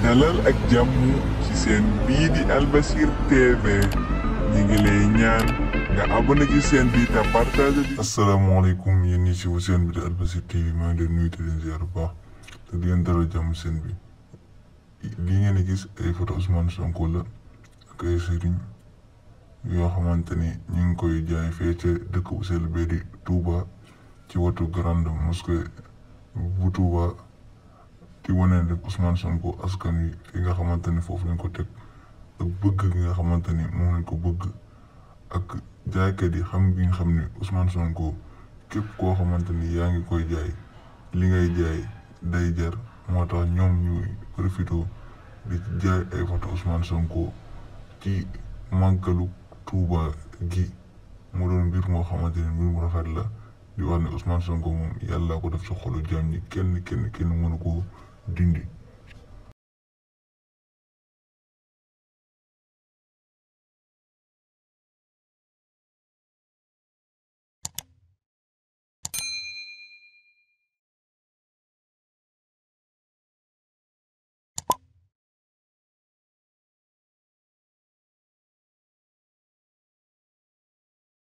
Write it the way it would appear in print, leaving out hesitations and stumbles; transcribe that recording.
dalal ak jàmm ci seen bii di Albasir TV ñi ngi lay ñaan nga abonné ci seen bi te partage bi. asalaamaaleykum yéen ñi ci seen bi di Albasir TV maa ngi leen nuyu te leen ziar bu baax te di leen dalal jàmm seen bi li ngeen di gis ay photo Oussmane Sonko la ak ay sëriñ yoo xamante ni ñu ngi koy jaay fee ca dëkk bu sell bee di Touba ci watu grande mosquée bu Touba di wane rek Oussmane Sonko askan wi fi nga xamante ni foofu lañ ko teg ak bëgg gi nga xamante ni moom lañ ko bëgg ak jaaykat yi xam gi nga xam ni Oussmane Sonko képp koo xamante ni yaa ngi koy jaay li ngay jaay day jar moo tax ñoom ñuy profité di jaay ay photo Oussmane Sonko ci màggalu Touba gi mu doon mbir moo xamante ni mbir mu rafet la di wax ne Oussmane Sonko moom yàlla ko def ci xolu jaam ñi kenn mënu ko dindi